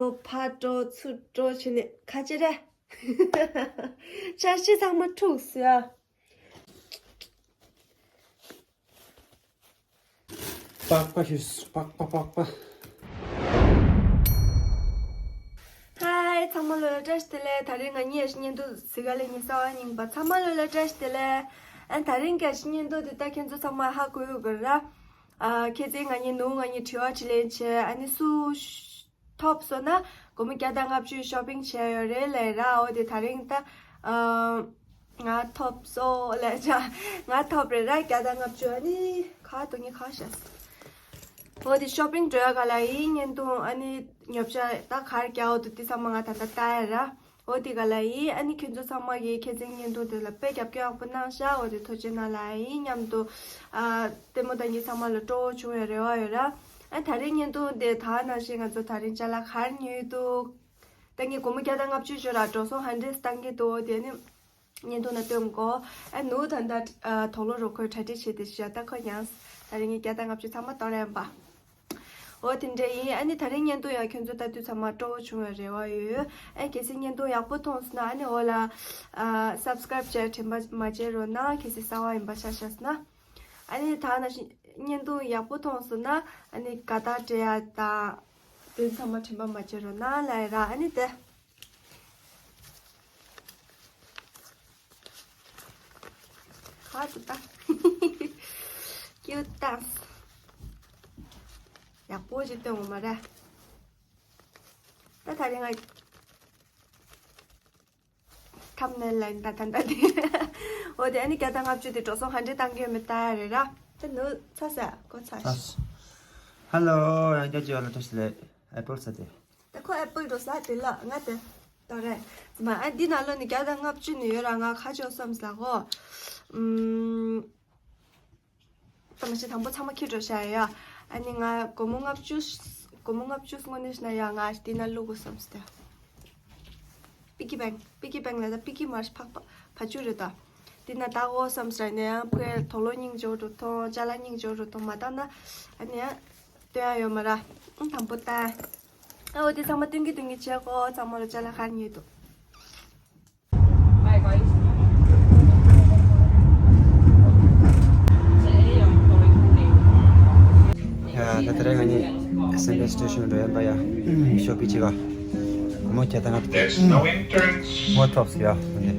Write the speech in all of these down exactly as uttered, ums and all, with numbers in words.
ཕར་འགྲོ་ཚུར་འགྲོ་བྱས་ནས་ཁ་ཆེ་རེད། འཆར་གཞི་ཚང་མ་འཁྲུགས་སོང་ཨ། པགས་པ་ཞུས། པགས་པ་པགས་པ། ཧའི། ཚང་མ་ལོ་ལ་བཀྲ་ཤིས་བདེ་ལེགས། ད་རིང་ང་གཉིས་ཡ་ཤི་བརྙན་ཐུང་གཟིགས་ག་ལེ་ཉིན་གསར་པ་རྙིང་པ་ཚང་མ་ལོ་ལ་བཀྲ་ཤིས་བདེ་ལེགས། ཨ་ད་རིང་ག་ཤི་བརྙན་ཐུང་དེ་ད་ཁྱེད་ཚོ་ཚང་མ་ཧ་གོ་ཡོད་གི་ར། ཨ་ཁྱེད་ཚོས་ང་གཉིས་ནུ་ང་གཉིས་དྲི་བ་དྲིས་ལན་བྱས། ཨ་ནི་སུ་ཐོབ་སོང་ན་སྒོར་མོ་བརྒྱ་དང་ལྔ་བཅུ་ཤོ་པིང་བྱས་ཡོད་རེད་ལབ་ར། འོ་དེ་ད་རིང་ད་ཨ་ང་ཐོབ་སོང་ལབ་བྱས། ང་ཐོབ་རེད་ར་བརྒྱ་དང་ལྔ་བཅུ། ཨ་ནི་ག་དོ་ངས་ག་བྱས། འོ་དེ་ཤོ་པིང་འགྲོ་ཡ་ག་ལ་ཡིན། བརྙན་ཐུང་ཨ་ནི་ཉོ་ཆ་ད་གར་རྒྱག་འོ་དུ་དེ་ཚང་མ་ང་ད་ལྟ་ལྟ་ཡ་ར། འོ་དེ་ག་ལ་ཡིན། ཨ་ནི་ཁྱེད་ཚོ་ཚང་མ་གིས་ཁྱེད་ཚོའི་བརྙན་ཐུང་དེ་ལ་དཔེ་རྒྱབ་སྐྱོར་ཡག་པོ་གནང་ཤག་འོ་དེ་ཐུགས་རྗེ་གནང་ལ་ཡིན། མཉམ་དུ་ཨ་ལྟད་མོ་ལྟ་མཁན་ཚང་མ་ལ་སྤྲོ་བོ་བྱུང་བའི་རེ་བ་ཡོད་ར། ཨ་ད་རིང་བརྙན་ཐུང་དེ་ད་ནང་བཞིན་ང་ཚོ་ད་རིང་ཅ་ལག་ག་རེ་ཉོས་འདུག་ད་ངས་སྒོར་མོ་བརྒྱ་དང་ལྔ་བཅུ་ཞོར་ལ་འགྲོ་སོང་ཧན་ཌེ་བཏང་གི་འདུག་འོ་དེ་ནི་བརྙན་ཐུང་ནང་སྟོན་གོ། ཨ་ནུ་ད་ལྟ་ཨ་དོག་ལོ་རོ་ཁོའི་གྲ་སྒྲིག་བྱེད་དེ་བཞག་ད་ཁོ་ཡང་ད་རིང་ངས་བརྒྱ་དང་ལྔ་བཅུ་ཚང་མ་གཏོང་རན་པ། འོ་དེ་འདྲ་ཡིན། ཨ་ནི་ད་རིང་བརྙན་ཐུང་ཡང་ཁྱོད་ཚོ་ལྟ་དུས་ཚང་མ་སྤྲོ་བོ་བྱུང་བའི་རེ་བ་ཡོད། ཨ་གལ་སྲིད་བརྙན་ཐུང་ཡག་པོ་མཐོང་སོང་ན་ཨ་ནི་འོ་ལ་ཨ་སབ་སི་ཀ་རེབ་བྱས་དྲན་པ་མ་བརྗེད་རོགས་གནང་། གལ་སྲིད་གསར་པ་ཡིན་པ་ཆ་བཞག་སོང་ན། ཨ་ནི་ད་ནང་བཞིན་བརྙན་ཐུང་ཡག་པོ་མཐོང་སོང་ན་ཨ་ནི་དགའ་རྟགས་སྤྲད་ཡ་དང་དེ་ཚང་མ་དྲན་པ་མ་བརྗེད་རོགས་གནང་ལབ་ཡ་ར། ཨ་ནི་དེ། ཧ་ཏུ་ཏ། ཀིའུ་ཏ། ཡག་པོ་ཞིག་སྟོན་འོང་མ་རེད། ད་ད་རིང་ང་ཐམ་ནེལ་ལ་ཡིན་ད་ད་ད་དེ། འོ་དེ་ཨ་ནི་བརྒྱ་དང་ལྔ་བཅུ་དེ་འགྲོ་སོང་ཧན་ཌེ་བཏང་གི་ཡོད་མེད་ལྟ་ཡ་རེད་ར། ད་ནུ་ཚ་ས་གོ་ཚ་ཤི། ཧ་ལོ། ཡང་བསྐྱར་བརྗོད་ལ་བཀྲ་ཤིས་བདེ་ལེགས། ཨེ་པལ་ཟ་དེ། ད་ཁོ་ཨེ་པལ་འགྲོ་ས་དེ་ལ་ང་དེ་ད་རེད། ཙི་མ་ཨ་འདི་ནང་ལོ་ནི་བརྒྱ་དང་ལྔ་བཅུ་ནི་ཡོད་ར། ང་ཁ་ཕྱོགས་བསམ་ས་གོ། ཨུམ། ད་མ་གཞི་དང་པོ་ཚང་མ་ཁྱེར་འགྲོ་ཤག་ཡ། ཨ་ནི་ང་སྒོར་མོ་ལྔ་བཅུ། སྒོར་མོ་ལྔ་བཅུ་དངོས་གནས་ན་ཡ་ང་འདི་ན་བླུག་དགོས་བསམ་སྟེ། པི་ཀི་བེང་། པི་ཀི་བེང་ལ་ད་པི་ཀི་མར་ཕག་པ་བ་ཅུ་རེད་ད། འདི་ན་ད་འོ་བསམ་སྟེ་ནས་ཡང་ཕུའི་དོག་ལོ་སྙིང་རྗེ་རུ་ཐོང་། ཅ་ལག་སྙིང་རྗེ་རུ་ཐོང་མ་བཏང་ན་ཨ་ནི་ཡ་སྟོན་ཡ་ཡོད་མ་ར། ཨང་དང་པོ་ད། ཨ་འོ་དེ་ཚང་མ་སྟོན་གི་སྟོན་གི་བྱེད་གོ། ཚང་མ་ལ་ཅ་ལག་ག་རེ་ཉོས་འདུག་ཡ་ད་ད་རེས་ང་གཉིས་སེན་ཊྲལ་སི་ཊེ་ཤན་འགྲོ་ཡིན་པ་ཡ། ཤོ་པིང་བྱེད་ག་མོ་ཁྱེད་དང་ང་ངོ་ཐོབ་སི་ཡ། འོ་དེ།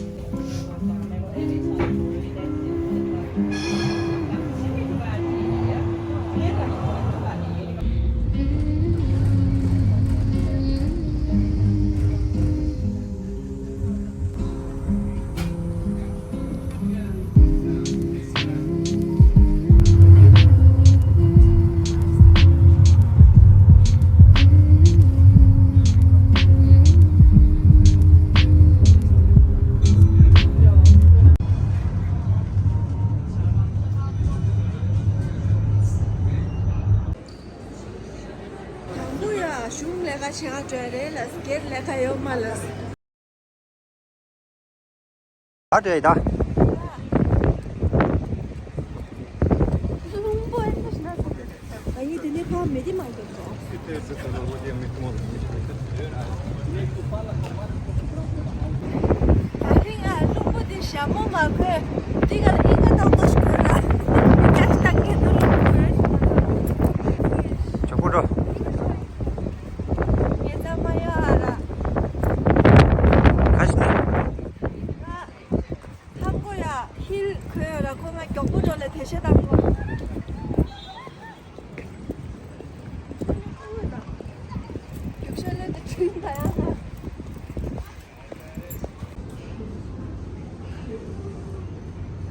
དང་པོ་ཡ་གཞུང་ལས་ཀ་བྱེད་ག་འགྲོ་ཡ་རེད་ལ། སྒེར་ལས་ཀ་ཡོད་མ་ལ། ཨ་འདྲ་ཡི་ད། རླུང་པོ་ཨེ་ཤ་ན་ས། ཨ་ཡི་དེ་ནས་ཕ་མེ་དི་མང་དུ་འགྲོ། ད་རིང་ཨ་རླུང་པོ་དེ་ཞྭ་མོ་མ་གོས། དེ་ག་ལ་ཨི་ང་ཏང་ཏོ་ཞིག་གོས་ར། ཀ་ཤ་ཏང་གི་དུ་རླུང་གོས། ཇོ་པོ་འགྲོ། ངེད་ཚང་མ་ཡོད་ཨ་ར། ག་ཤ་ཏང་། ཨ། ཧམ་གོ་ཡ་ཧིལ་གོན་ཡོད་ར། ཁོ་ང་མགྱོགས་པོ་འགྲོ་ལས་དེ་ཤེས་དང་གོ། རྒྱུག་ཤར་ལས་དེ་ཁྲིན་ད་ཡང་ང་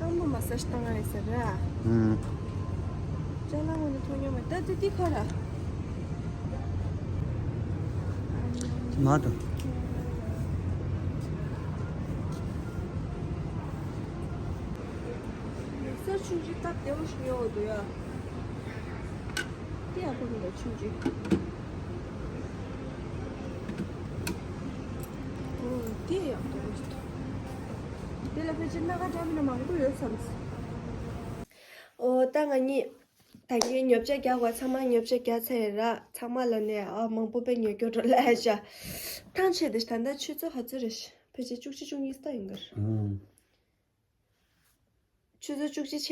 ཧམ་གོ་མ་ས་ཤི་ཏང་ཨ་ཡི་ཟེར་ར། ཨུམ། ཅ་ལག་ངོ་ནས་ཐོ་ཉོ་མ་ད་དེ་དེ་ཁོ་ར། མ་དུ། ལེགས་སོ་ཆུང་ཆུང་སྟབས་བདེ་བོ་ཞིག་ཉོ་འོ་དུ་ཡ། དེ་ཡག་པོ་མི་འདུག་ཆུང་ཆུང་། འོ་དེ་ཡག་པོ་མི་འདུག་དེ་ལ་ཕལ་ཆེར་སྣ་ཁ་འདྲ་མིན་ན་མང་པོ་ཡོད་བསམ། འོ་ད་ང་གཉིས། ད་གིན་ཉོ་ཆ་རྒྱག་པ་ཚང་མ་ཉོ་ཆ་རྒྱག་ཚར་ཡིན་ར། ཚང་མ་ལ་ནས་ཨ་མང་པོ་དཔེ་ཉོ་རྒྱུ་འགྲོ་ལ་ཤ། ཐང་ཆད་དེ་ད་ལྟ་ཆུ་ཚོད་ག་ཚོད་རེད། ཕལ་ཆེར་བཅུ་གཅིག་བཅུ་གཉིས་ཙམ་ཡིན་གི་རེད། ཨང་། ཆུ་ཚོད་བཅུ་གཅིག་ཆ་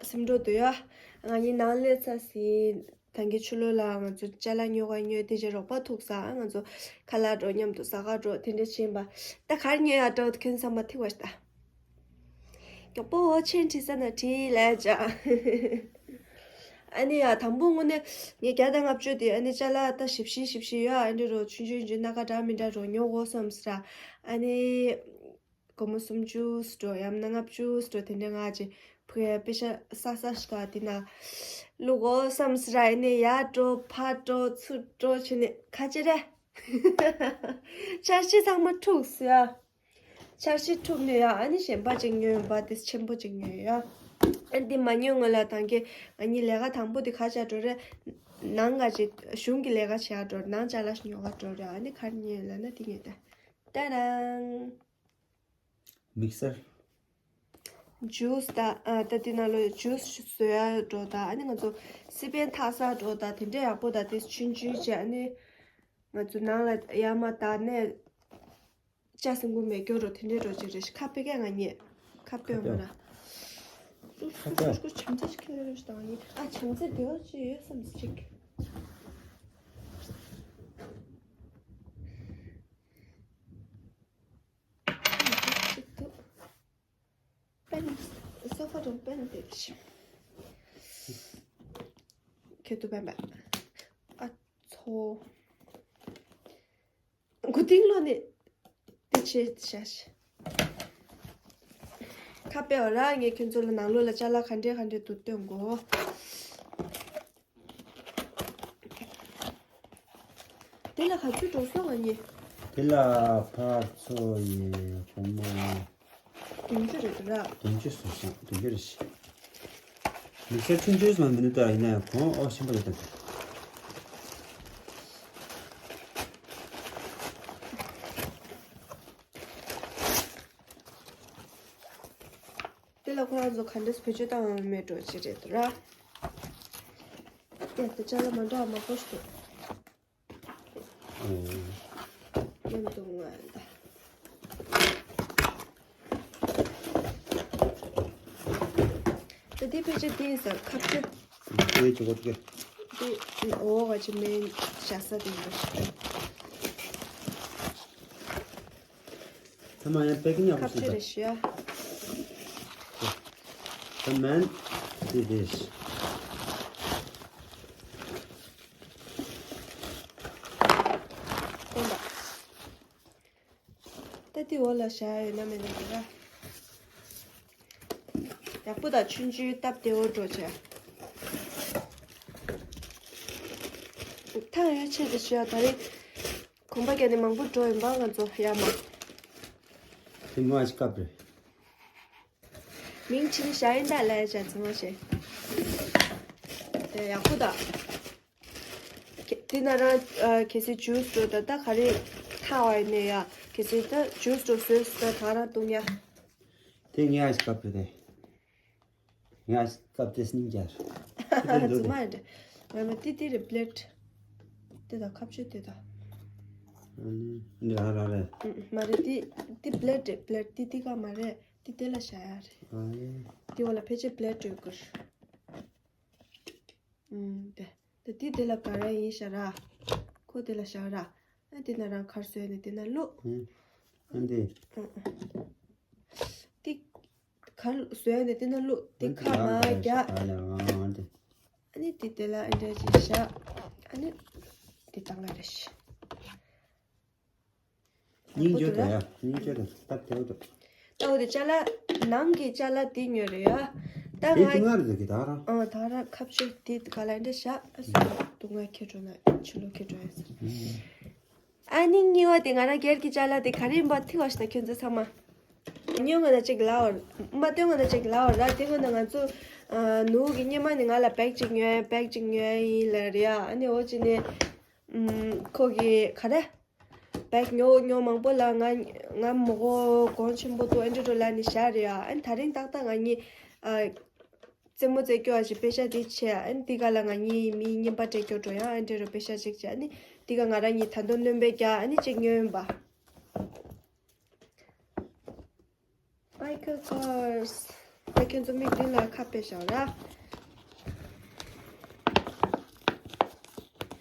ཟིན་འགྲོ་འདུག་ཡ། ང་གཉིས་ནང་སླེབས་ཚར་ཟིན། ད་གིན་ཆུ་ལོག་ལ་ང་ཚོ་ཅ་ལག་ཉོ་ག་ཉོས་དེ་རྗེས་རོགས་པ་ཐུག་ས་ང་ཚོ་ཁ་ལག་འགྲོ་མཉམ་དུ་ཟ་ག་འགྲོ་དེ་འདྲ་བྱེད་པ། ད་གར་ཉོ་ཡ་འགྲོ་ཁྱོད་ཚང་མ་ཐིག་བ་ཤ་ད། མགྱོགས་པོ་འོ་ཆེན་བྲིས་ས་ན་བྲིས་ལས་བྱ། ཨ་ནི་ཡ་དང་པོ་དངོས་གནས་ངས་བརྒྱ་དང་ལྔ་བཅུ་དེ་ཨ་ནི་ཅ་ལག་ད་ཞིབ་ཞིབ་ཞིབ་ཞིབ་ཡོད་ཨ་ནི་རོ་ཆུང་ཆུང་ཆུང་སྣ་ཁ་འདྲ་མི་འདྲ་རོ་ཉོ་དགོས་བསམ་སྲ། ཨ་ནི་སྒོར་མོ་སུམ་ཅུ་སྲོ་ཡམ་ན་ལྔ་བཅུ་སྲོ་དེ་འདྲ་ང་ཅི་ཕུ་ཡ་པེ་ཤ་ས་ས་ཤ་དེ་ན་བླུག་དགོས་བསམ་སྲ། ཨ་ནི་ཡ་འགྲོ་ཕ་འགྲོ་ཚུར་འགྲོ་བྱས་ནས་ཁ་ཅི་རེད། འཆར་གཞི་ཚང་མ་འཁྲུགས་སོང་ཡ། འཆར་གཞི་འཁྲུགས་ནས་ཡ་ཨ་ནི་གཞན་པ་ཅིག་ཉོས་ཡོད་པ་དེ་ཆེན་པོ་ཅིག་ཉོས་ཡོད་ཡ། ཨ་འདི་མ་ཉོས་སྔོན་ལ་ད་གིན་ང་གཉིས་ལས་ཀ་དང་པོ་དེ་ག་བྱ་འགྲོ་རེད། ནང་ག་ཅིག་གཞུང་གི་ལས་ཀ་བྱེད་ཡ་འགྲོ་རེད། ནང་ཅ་ལག་ཉོ་ག་འགྲོ་རེད། ཨ་ནི་ག་རེ་ཉོས་ལབ་ན་དེ་ཉོས་ད། ཏ་རང་། མིག་སར། ཇུས་ད་ཨ་ད་དེ་ནང་ལོ་ཇུས་བཟོ་ཡ་འགྲོ་ད། ཨ་ནི་ང་ཚོ་སི་པན་འཐག་ས་འགྲོ་ད། དེ་འདྲ་ཡག་པོ་ད་དེ་ཆུང་ཆུང་བྱས། ཨ་ནི་ང་ཚོ་ནང་ལ་ཡར་མར་ད་ནས་ཅ་སེང་གུ་མེད་སྐྱོ་རོ་དེ་འདྲའི་རོ་ཅིག་རེད། ཁ་པེ་ཀ་ང་ཉེ་ཁ་པེ་མ་ར། ཁ་པེ། སུ་སུ་སུ་བྱམས་བརྩེ་ཁྱེར་རེ་རེ་ཞིག་དང་ཡིན། ཨ་བྱམས་བརྩེ་དེ་བ་ཅི་ཡོད་བསམ་ཅིག་པན། སོ་ཕ་དང་པན་དེ་ཁྱེད་དུ་པན་པ། ཨ་ཚོ། མགོ་རྟིང་ལོ་ནི་དེ་ཆེ་ཤ་ཤ། ཁ་པེ་བ་ར་ངས་ཁྱོད་ཚོ་ལ་ནང་ལོགས་ལ་ཅ་ལག་ག་འདྲས་ག་འདྲས་འདུག་སྟོན་གོ། དེ་ལ་ག་ཚོད་འགྲོ་སོང་ང་ཉེ། དེ་ལ་ཕར་ཚོ་ཡི་སྒོར་མོ། བདུན་ཅུ་རེད་འདུག་ར། བདུན་ཅུ་སོང་སོང་བདུན་ཅུ་རེད་ཤི། མི་སེར་ཆུང་ཆུང་སོང་མི་འདུག་ད་ཡིན་ན་ཡང་གོང་ཨོ་ཤིན་པ་རེད་ད། དེ་ལ་ཁོ་རང་ཚོ་ག་འདྲས་བེད་སྤྱོད་བཏང་བ་མེད་འགྲོ་ཅི་རེད་འདུག་ར། དེ་ལྟ་ཅ་ལག་མ་འདྲ་བ་མང་པོ་ཞིག་འདུག་མཉམ་དུ་ངོ་ཡང་ད། ད་འདི་ཕལ་ཆེར་འདི་ཡིན་ས་ཁ་བཅུ། འདི་ཅི་གོ་ཏི་འདི་འོ་ག་ཅི་མེན་བྱ་ས་དེ་ཡིན་པ་ཞིག་ད་མ་ཡང་པེ་ཀིང་ཡག་པོ་ཁ་བཅུ་ཞིག་རེ་ཞུ་ཡ། ད་མེན་འདི་འདི་ཞིག་ད་དེ་འོག་ལ་བཞག་ཡོད་ན་མེད་ན་འདི་ར། ཡག་པོ་དང་ཆུང་ཆུང་སྟབས་བདེ་བོ་འགྲོ་བྱས། ཐང་ཡོད་ཆེད་དུ་ཞུ་ཡ་ད་རེས་གོམ་པ་བརྒྱབ་ནས་མང་པོ་འགྲོ་ཡིན་པ་ང་ཚོ་ཡ་མ། དེ་མོ་ཨ་ཅི་སྐབས་རེད། མིང་ཕྱིན་བཞག་ཡིན་ད་ལས་བྱ་ཚང་མ་བྱས། དེ་ཡག་པོ་དང་། དེ་ན་རང་གལ་སྲིད་ཇུས་འགྲོ་ད་ད་ག་རེ་ཐག་བ་ཡིན་ནས་ཡ་གལ་སྲིད་ད་ཇུས་འགྲོ་བཟོས་ད་ད་རང་བཏུང་ཡ། དེ་ངས་ཨ་ཅི་སྐབས་རེད་དེ། ངས་ཨ་ཅི་སྐབས་དེ་སྙིང་རྗེ་རེད། རྫུན་མ་ཡིན་དེ། ང་མ་ཏི་ཏི་རེད་པླེཊ། དེ་དང་ཁ་བཅད་དེ་དང་། ཨ་ནི་འདི་རང་རང་རེད། མ་རེད་ཏི་ཏི་པླེཊ་རེད་པླེཊ་ཏི་ཏི་ག་མ་རེད་ཏི་ཏི་ལ་བཞག་ཡ་རེད། ཨ་ཡེ། དེ་བ་ལ་ཕལ་ཆེར་པླེཊ་ཡོད་དགོས། ཨུམ། དེ། དེ་དེ་དེ་ལ་ག་ར་ཡིན་ཤ་ར། ཁོ་དེ་ལ་བཞག་ར། ཨ་དེ་ན་རང་ཁར་བཟོས་ནས་དེ་ན་བླུག་ཨུམ། ཨ་འདི། ཨ་ཨ། དེ། ཁར་བཟོས་ནས་དེ་ན་བླུག་དེ་ཁ་མ་རྒྱག་ཨ་ལ་ཨ་འདི། ཨ་ནི་དེ་དེ་ལ་ཨ་འདྲ་ཅིག་བཞག་ཨ་ནི། དེ་བཏང་ང་རེ་ཤི། སྙིང་རྗེ་དང་ཡ། སྙིང་རྗེ་དང་སྟབས་བདེ་བོ་འདུག་ད་འོ་དེ་ཅ་ལག་ནང་གི་ཅ་ལག་དེ་ཉོས་རེད་ཡ། ད་དེ་ང་དུང་ང་རེད་འདུག་གི་ད་ར། ཨ་ད་ར་ཁ་བཅད་དེ་ག་ལ་འདྲ་བཞག་ཨ་སུ་དུང་ང་ཁྱེར་འགྲོ་ན་ཆུ་ལོ་ཁྱེར་འགྲོ་ཡ་ཟེར། ཨ་ནི་གཉིས་པ་དེ་ང་རང་སྒེར་གྱི་ཅ་ལག་དེ་ག་རེ་ཡིན་པ་ཐིག་བ་ཞིག་ད་ཁྱོད་ཚོ་ཚང་མ། ཉོ་ང་ན་ཅིག་ལ་བར། མ་སྟོན་ང་ན་ཅིག་ལ་བར་ར་དེ་ང་ན་ང་ཚོ། ནུ་གི་སྙེ་མ་ནི་ང་ལ་བེག་ཅིག་ཉོ་ཡ་བེག་ཅིག་ཉོ་ཡ་ཡིན་ལ་རེད་ཡ། ཨ་ནི་འོ་ཅི་ནི། ཁོ་གི་ག་རེ། བེག་ཉོ་ཉོ་མང་པོ་ལ་ང་ང་མོ་གོ་གོང་ཆེན་པོ་ཏོ་ཨེ་འདྲ་རོ་ལ་ནི་ཤ་རེ་ཡ། ཨན་ད་རིང་ཏག་ཏག་ང་གཉིས་ཨ་ རྩེད་མོ་རྩེ་སྐྱོ་བ་ཞིག་པེ་ཤ་དེ་ཆེ། ཨ་ནི་དེ་ག་ལ་ང་གཉིས་མི་རྔན་པ་སྤྲད་སྐྱོ་འགྲོ་ཡང་ཨ་འདྲེ་རུ་པེ་ཤ་ཅིག་ཆེ། ཨ་ནི་དེ་ག་ང་རང་གཉིས་ད་དུང་སྣོན་པའི་རྒྱ་ཨ་ནི་ཅིག་ཉོས་ཡིན་པ། Michael Kors། ད་ཁྱོད་ཚོ་མིག་མདུན་ལ་ཁ་དཔེ་བཞག་ར།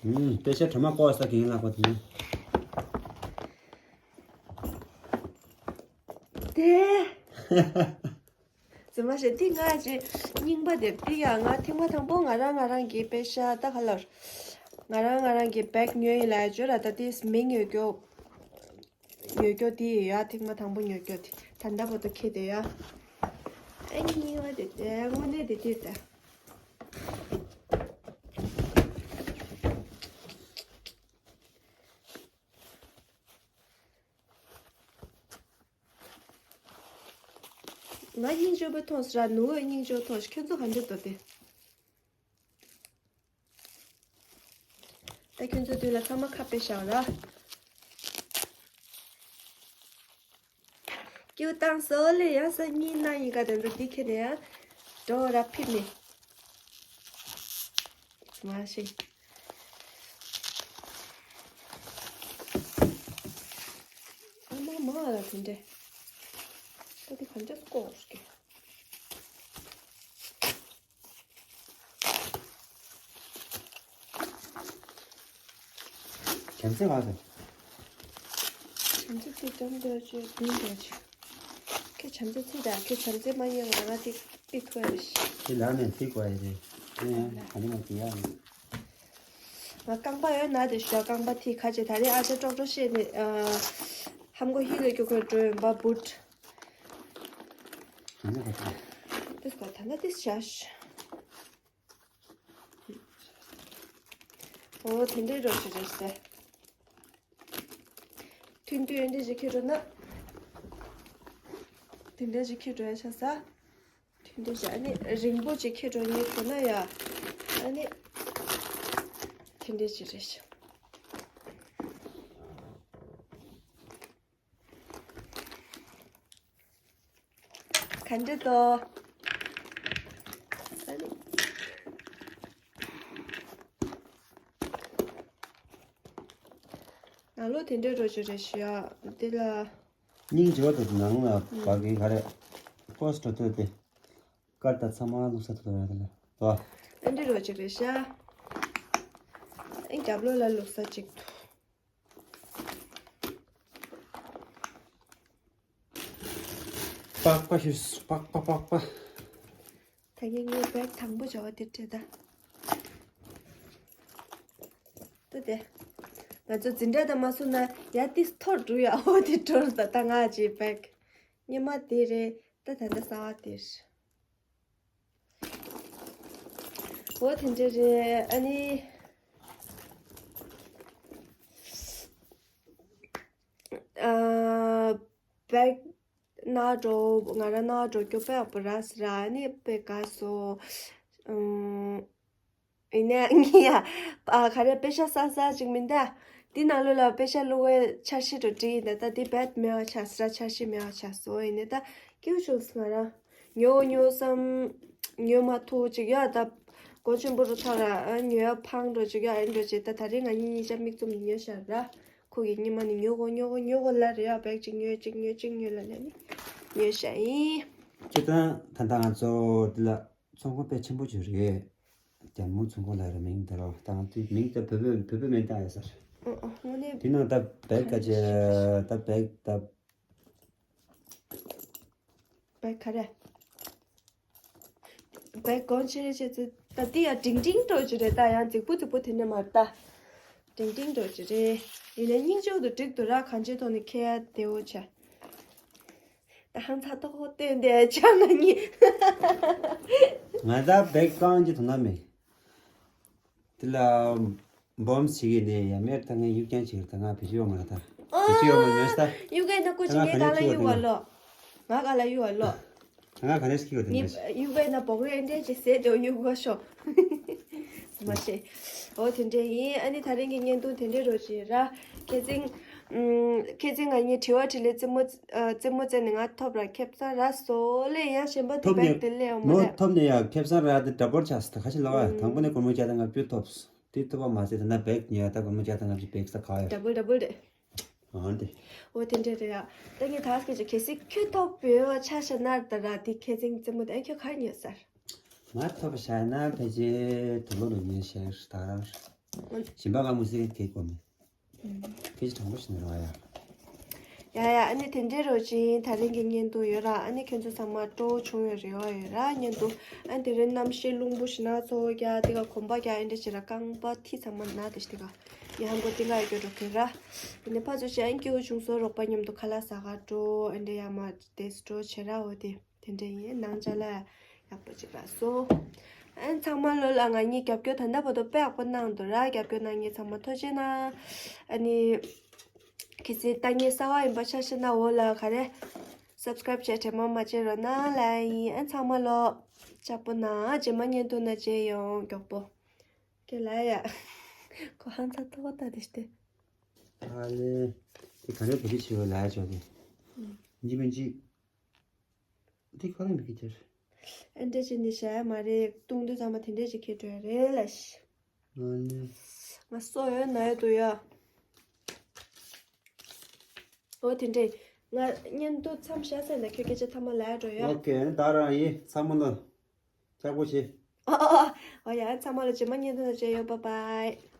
ཨུམ། པེ་ཤ་གྲོ་མ་བསྐོལ་ས་གིན་ལ་བསྐོལ་དེ། དེ། ཙི་མ་ཞེ་འདི་ང་ཅི་རྙིང་པ་དེབ་འདི་ཡང་ང་ཐེངས་མ་དང་པོ་ང་རང་ང་རང་གི་པེ་ཤ་ད་ག་ལར། ང་རང་ང་རང་གི་བེག་ཉོས་ཡིན་ལ་བརྗོད་ར། ད་དེས་མིང་ཡོད་སྐྱོ། ཡོད་སྐྱོ་དེ་ཡ་ཐེངས་མ་དང་པོ་ཉོས་སྐྱོ་དེ་ད་ལྟ་བར་དུ་ཁྱེར་དེ་ཡ། ཨེ་རྙིང་པ་དེ་དེ་དངོས་གནས་དེ་དེ་ད། ང་སྙིང་རྗེ་པོ་མཐོང་ཟེར་ར། ནུ་བོས་སྙིང་རྗེ་པོ་མཐོང་ཞིག་ཁྱོད་ཚོ་ག་འདྲ་འདུག་དེ། ད་ཁྱོད་ཚོ་དུས་ལ་ཚང་མ་ཁ་དཔེ་བཞག་ར། སྐྱིད་བཏང་སོ་ལེ་ཡ་ས་གཉིས་ན་ཡིན་ག་དེ་འདྲ་འདི་ཁྱེར་ནས་ཡ་འགྲོ་ར་ཕིབ་ནས། མ་ཤེས། ཨ་མ་མ་ལ་དེ་འདྲས། ད་དེ་ག་འདྲས་སྐོར་སྐྱེ། བྱམས་བརྩེ་བ་དང་། བྱམས་བརྩེ་དེ་འགྲམ་དུ་བཅོས་དུས་འགྲོ་ཆེ། ཁྱེད་བྱམས་བརྩེ་ཚིག་དང་ཁྱེད་བྱམས་བརྩེ་མ་ཉན་ང་ང་ཏིག་ཏིག་ཐུ་ཨེ་རེད། དེ་ལ་ནས་ཚིག་གོ་ཨེ་རེད། དེ་ཡང་ག་ནི་མ་དེ་ཡང་རེད། ང་རྐང་པ་ཡོད་ན་དེ་ཞོ་རྐང་པ་ཐིག་ཁ་ཆེ་ད་རེས་ཨ་ཅེ་ཀྲོག་ཀྲོ་ཤེས་ནི་ཨ། ཧམ་གོ་ཧི་གི་ཀྱོ་ཁོས་འགྲོ་ཡོན་པ་བུད། ག་ནི་ག་ནི། དེ་སྐོར་ད་ན་དེ་ཤ་ཤ། ཨོ་དེ་འདྲའི་རོ་ཞིག་རེད་ཟེར། ཐུན་ཐུན་འདི་ཞིག་ཁྱེར་འགྲོ་ན། དེ་འདྲ་ཞིག་ཁྱེར་འགྲོ་ཡ་ཆ་ས། དེ་འདྲ་ཞིག་ཨ་ནི་རིང་པོ་ཅིག་ཁྱེར་འགྲོ་ཉེ་འགྲོ་ན་ཡ། ཨ་ནི། དེ་འདྲ་ཞིག་རེད་ཤག་ག་འདྲ་དོ། ནང་ལོགས་དེ་འདྲའི་རོ་ཅོ་རེ་ཞུ་ཡ་འདི་ལ། སྙིང་རྗེ་བ་དེ་ནང་ལ་བག་གི་ག་རེ། ཀོ་སི་ཏོ་ཏོ་དེ། ཀར་ད་ཚང་མ་ལུག་ས་ཏོ་ཏོ་ར་དེ་ལ་དོ། ཨ་འདྲའི་རོ་ཅིག་རེ་ཤ། ཨེ་རྒྱབ་ལོགས་ལ་ལུག་ས་ཅིག་འདུག་པགས་པ་ཞུས། པགས་པ་པགས་པ། ད་ངས་ངའི་བེག་དང་པོ་བྱ་བ་དེ་སྤྲད་ད། ད་དེ། ང་ཚོ་འཛིན་གྲྭ་དང་མ་སོང་ན་ཡ་ཏིས་ཐོར་འགྲོ་ཡ་ཨོ་དེ་འགྲོར་ད་ད་ང་ཅི་བེག་སྙེ་མ་དེ་རེད་ད་ད་ད་གསར་བ་དེ་རེད། འོ་དེ་འདྲ་རེད་ཨ་ནི། ཨ། བེག་ན་འགྲོ་ང་རང་ན་འགྲོ་སྐྱོ་པའི་ཨ་པ་ར་སི་ར་ཨ་ནི་པེ་ཀ་སོ། ཨུམ། ཡིན་ནའི་ངི་ཡ། ཨ་ག་རེ་པེ་ཤ་ས་ས་ཅིག་མིན་ད། འདི་ནང་ལོགས་ལ་པེ་ཤ་བླུག་པའི་འཆར་གཞི་འགྲོ་བྲིས་ཡིན་ད་ད་འདི་བེད་མེད་པ་ཆགས་སི་ར་འཆར་གཞི་མེད་པ་ཆགས་སོ་ཡིན་ནའི་ད་སྐྱིད་པོ་བྱུང་སོང་ང་རང་། ཉོ་ཉོ་བསམ། ཉོ་མ་ཐུབ་ཅིག་ཡ་ད། སྒོ་ཆེན་པོ་རུ་ཐག་ར་ཨ་ཉོ་ཡ་ཕང་འགྲོ་ཅིག་ཡ་ཨེ་འགྲོ་ཅིག་ད་ད་རེས་ང་གཉིས་གཉིས་ཆ་མིག་བཙུམ་ནས་ཉོ་ཤག་ར། ཁོ་གིས་སྔོན་མ་ནས་ཉོ་དགོས་ཉོ་དགོས་ཉོ་དགོས་ལབ་རེད་ཡ་བེག་ཅིག་ཉོ་ཅིག་ཉོ་ཅིག་ཉོ་ལབ་ནས་ནི་ཉོ་ཤག་ཡིན། སྤྱིར་བཏང་ད་ལྟ་ང་ཚོ་འདི་ལ་ཚོང་ཁང་དཔེ་ཆེན་པོ་ཅིག་རེད། རྒྱལ་མོ་ཚོང་ཁང་ལབ་ར་མིང་དེ་རོ་ད་ང་ཚོའི་མིང་དེ་བོད་པའི་བོད་པའི་མིང་བཏགས་ཡོད་ས་རེད། ཨོ་ཨོ་དངོས་གནས། དེ་ནང་ད་བེག་ག་ཅེ་ད་བེག་ད། བེག་ག་རེ། བེག་གོང་ཆེ་རེ་ཆེ་ཚེ་ད་འདི་ཡ་འབྲིང་འབྲིང་འགྲོ་ཅི་རེད་ད་ཡང་རྫིག་པོ་རྫིག་པོ་དེ་ནས་མར་ད། འབྲིང་འབྲིང་འགྲོ་ཅི་རེད། ཡིན་ནའི་སྙིང་རྗེ་པོ་འདུག་འགྲིག་འདུག་ར་གང་ཅིའི་ཐོག་ནས་ཁྱེད་ཡ་བདེ་བོ་བྱ། ད་ཧང་ཚ་ཏོག་ཏོ་སྟོན་དེ་ཆ་ང་གཉིས། ང་ད་བེག་གང་ཅི་དོ་ན་མེད། དེ་ལ་སྦོམ་ཞིག་ཡིན་ནས་ཡ་མེར་ད་ངས་གཡུག་རྐྱང་ཞིག་ད་ང་བེད་སྤྱོད་མ་ད་བེད་སྤྱོད་མ་མེད་ས། གཡུག་ག་ན་ཀུ་ཅི་ངས་ག་ལ་གཡུག་བ་ལོ། ང་ག་ལ་གཡུག་བ་ལོ། ད་ང་ག་ནས་ཤིག་གཡུག་བ་དེ་ངས་གཡུག་ག་ན་བོག་རེ་འདྲས་ཅིག་ཟེར་དེ་གཡུག་བ་ཤོག་མ་ཤེས། འོ་དེ་འདྲས་ཡིན་ཨ་ནི་ད་རིང་གི་བརྙན་ཐུང་དེ་འདྲས་རོ་ཅི་ར། ཁྱེད་ཚིང་། ཨུམ། ཁྱེད་ཚོས་ང་གཉིས་དྲི་བ་དྲིས་ལན་རྩེད་མོ་ཨ། རྩེད་མོ་རྩེ་ནས་ང་ཐོབ་ར་ཁེ་བཟང་རག་སོང་ལེ། ཡང་གཞན་པ་དེ་ཐོབ་བེག་ནས་དེ་ལེ་ཡོང་མ་མོ་རེད། ཐོབ་ནས་ཡང་ཁེ་བཟང་རག་དེ་འདྲ་པོ་ཆགས་སོང་། ད་ཁ་ཤས་ལབ་པ་ཨུམ། དང་པོ་ནས་སྒོར་མོ་བརྒྱ་དང་ལྔ་བཅུ་ཐོབ་སོང་། དེ་ཐོབ་པ་མ་ཟད་ད་ནང་བེག་ཉོས་ཡ། ད་སྒོར་མོ་བརྒྱ་དང་ལྔ་བཅུ་བེག་ས་ག་ཡོད། ཌབ་བལ་ཌབ་བལ་རེད། ཨང་དེ། འོ་དེ་འདྲ་རེད་ཡ། ད་ངས་ད་སྐད་ཆ་གལ་སྲིད་ཁྱོད་ཐོབ་པའི་ཆ་བཞག་ན་ད་ར་དེ་ཁྱེད་ཚོའི་རྩེད་མོ་དེ་ཨ་ཁྱོད་ག་རེ་ཉོས་ཟེར། ང་ཐོབ་པ་བཞག་ན་ཕལ་ཆེར་དུག་ལོག་རུ་ཉོས་ཤར་ད། གཞན་པ་ང་མུ་སི་གེ་གོ་མི། ཨུམ། ཕལ་ཆེར་དྲང་པོ་ཞིག་ནས་རོགས་ཡ། ཡ་ཡ། ཨ་ནི་དེ་འདྲའི་རོ་ཅིན་ད་རིང་གི་བརྙན་ཐུང་ཡོད་ར། ཨ་ནི་ཁྱེད་ཚོ་ཚང་མ་སྤྲོ་བོ་བྱུང་ཡོད་རེད་བ། ཡོད་ར་བརྙན་ཐུང་། ཨ་ནི་དེ་རིང་གནམ་གཤིས་རླུང་བུ་ཞིག་ན་ཚོ་རྒྱ་དེ་ག་གོམ་པ་རྒྱ་ཨེ་འདྲ་ཞིག་ར། རྐང་པ་མཐིལ་ཚང་མ་ན་དེ་ཞིག་དེ་ག་ཡ་ཧམ་གོ་ཏིང་ག་ཡ་གྱོ་འགྲོ་གི་ར། ཨ་ནི་ཕ་ཚོ་ཞིག་ཨ་ནི་སྐྱིད་པོ་བྱུང་སོང་། རོགས་པ་མཉམ་དུ་ཁ་ལག་ཟ་ག་འགྲོ། ཨེ་འདྲ་ཡ་མ་དེ་སྤྲོ་བྱེད་ར། འོ་དེ། དེ་འདྲ་ཡིན། ནང་ཅ་ལག་ཡག་པོ་ཅིག་རག་སོང་། ཨན་ཚང་མ་ལོ་ལ་ང་གཉིས་རྒྱབ་སྐྱོར་ད་ལྟ་བར་དུ་དཔེ་ཡག་པོ་གནང་འདུག་ར། རྒྱབ་སྐྱོར་གནང་མཁན་ཚང་མ་ཐུགས་རྗེ་གནང་། ཨ་ནི། གལ་སྲིད་ལྟ་མཁན་གསར་པ་ཡིན་པ་ཆ་བཞག་ན་འོ་ལ་ག་རེ། སབ་སི་ཀ་རབ་བྱས་དྲན་པ་མ་བརྗེད་རོགས་གནང་ལབ་ཡིན། ཨན་ཚང་མ་ལོ། ལྕགས་པོ་གནང་། རྗེས་མ་བརྙན་ཐུང་ནང་མཇལ་ཡོང་། མགྱོགས་པོ། ཁྱེད་ལ་ཡ། ཁོ་ཧང་ཚ་ཏོག་ཏག་དེ་སྟེ། ཨ་ལེ། དེ་ག་རེ་བུ་རི་ཆེ་བ་ལ་ཡ་ཅོ་དེ། ཨུམ། འཇིག་མིན་འཇིག་དེ་ཁ་ལ་མི་ཁི་ཆར། ཨེ་འདྲ་ཅི་ནི་བྱ་ཡ་མ་རེད། བཏུང་དུས་ཚང་མ་དེ་འདྲ་ཅིག་ཁེ་འགྲོ་ཡ་རེད་ལ་ཤི། ཨ་ནི། ང་སོ་ཡོད་ན་ཡོད་དུ་ཡ། འོ་དེ་འདྲས། ང་བརྙན་ཐུང་མཚམས་བཞག་ཟེར་ན་ཁྱོད་སྐད་ཆ་ཐ་མ་ལབ་ཡ་འགྲོ་ཡ། ཨོ་ཁེ། ད་རང་ཡིན། ཚང་མ་ལ་ལྕགས་པོ་བྱེད། ཨོ་ཨོ་ཨོ། འོ་ཡ། ཚང་མ་ལ་རྗེས་མ་བརྙན་ཐུང་ནང་མཇལ་ཡོང་། བཱའི་བཱའི།